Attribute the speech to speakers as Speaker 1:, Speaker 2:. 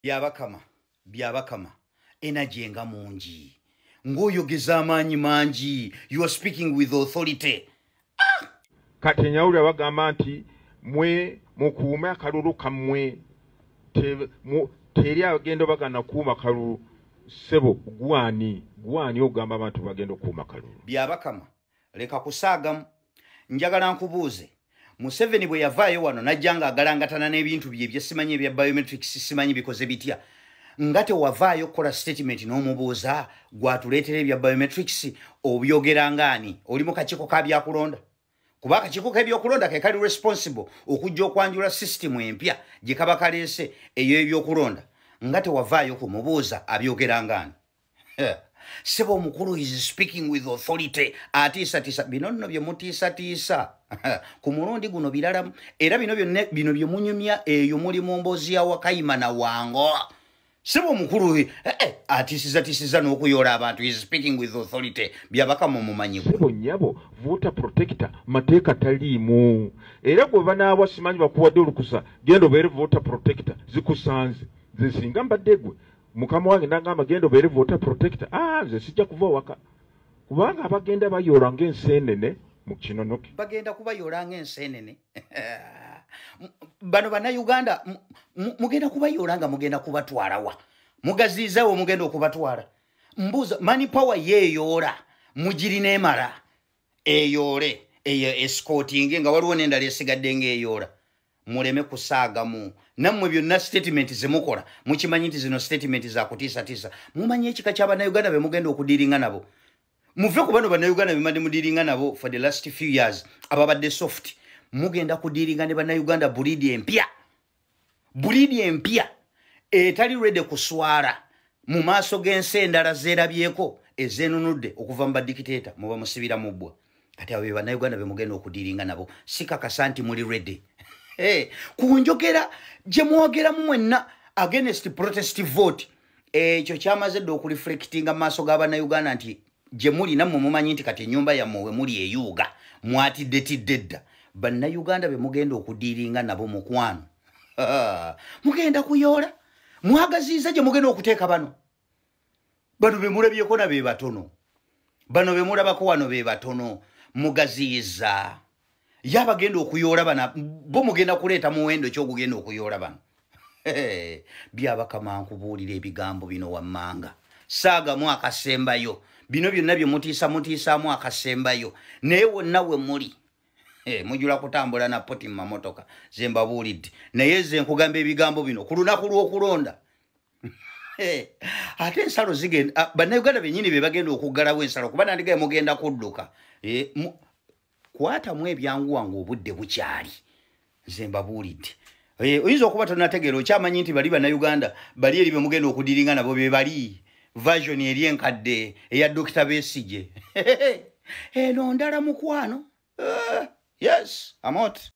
Speaker 1: Byabakama, Byabakama, energy nga mungi, ng'oyogeza amaanyi mangi. You are speaking with authority.
Speaker 2: Kati nyawulira bagamba nti mwe mukuume akalulu kammwe, teri agenda bagana kuuma kalulu. Ssebo, gwani gwani ogamba abantu bagenda okukuuma kalulu?
Speaker 1: Byabakama, leka kusaagamu. Njagala nkubuuze, Museveni bwe yavaayo wano najja nga agalangatana n'ebintu bye byesimanyi ebya biometrics, simanyi bikoze bitya, nga tewavaayo okukola statement n'omubuuza, gwatuleetera ebya biometrics obyogera ngaani? Oli mu kakiiko ka byakulonda, kuba akakiiko k'ebyokulonda ke kali responsible okujja okwanjula sisitimu empya gye kaba kaleese ey'ebyokulonda. Nga tewavaayo kumubuuza abyogera ngaani? Sebo omukulu is speaking with authority. Atiisatiisa. Bino nno bye mutiisatiisa ku mulundi guno biralamu, era bino byonna bino bye munyumya eyo muli mu mboozi ya Wakayima na Wango. Sebo omukulu atiisizatiisiza n'okuyoola abantu. Is speaking with authority. Byabakama, omumanyi gwe.
Speaker 2: Sebo, nnyabo, voter protector mateeka taliimu, era gwe banaawa simanyi bakuwadde olukusa, genda obeere voter protector, zikusanze. Nze singa mbadde gwe, mukama wange nagamba genda obeere voter protector, ah, nze sijja kuva waka, kubanga abagenda bayoola ng'enseenene mu kinonoke.
Speaker 1: Bagenda kubayoola ng'enseenene bano Bannayuganda. Mugenda kubayoola nga mugenda kubatwalawa? Mugaziizawo mugenda okubatwala? Mbuuza, manpower yeeyoola mugirina emala eyoole eyo escorting, nga waliwo n'endala esigadde ng'eyoola? Muleme kusaagamu nammwe. Byonna statement zemukola mukimanyi nti zino statement zakutiisatiisa. Mumanyi ekika ky'Abannayuganda be mugenda okudealinga nabo. Muve ku bano Bannayuganda bembadde mudealinga nabo for the last few years ababadde soft. Mugenda kudealinga ne Bannayuganda breed empya, breed empya etali ready kuswala mu maaso g'ensi endala zeerabyeko ezenunudde okuva mu badictator muba musibira mu bbwa. Kati abo be Bannayuganda be mugenda okudealinga nabo. Sikakasa nti muli ready. Ku njogera gye mwogeramu mwenna against protest vote, ekyo kyamaze dde okureflectinga mu maaso g'Abannayuganda nti gye muli nammwe mumanyi nti kati ennyumba yammwe we muli eyuuga, mwatiddetidde dda. Bannayuganda be mugenda okudealinga nabo, mukwano, mugenda kuyoola. Mwagaziiza gye mugenda okuteeka bano. Bano be mulabyeko na be batono, bano be mulabako wano be batono. Mugaziyiza ye abagenda okuyoola bana bo mugenda kuleeta muwendo kyogugenda okuyoola bano. Byabakama, nkubuulira ebigambo bino wammanga, saagamu akasembayo. Bino byonna bye mutiisa mutiisaamu akasembayo, naye wonna we muli mujula kutambula na poti mu mamotoka ze mbabuulidde. Naye ze nkugamba ebigambo bino ku lunaku lw'okulonda, ate ensalo zigenda, Bannayuganda bennyini be bagenda okuggalawo ensalo, kuba nandigaye mugenda kudduka. Kwatamu ebyanguwa ng'obudde bukyali. Nze mbabuulidde. Oyinza okuba tonategeera, okyamanyi nti bali Bannayuganda bali eri be mugenda okudealinga nabo be bali version eri enkadde eya Dr Besigye. Eno ndala, mukwano. Yes, amot.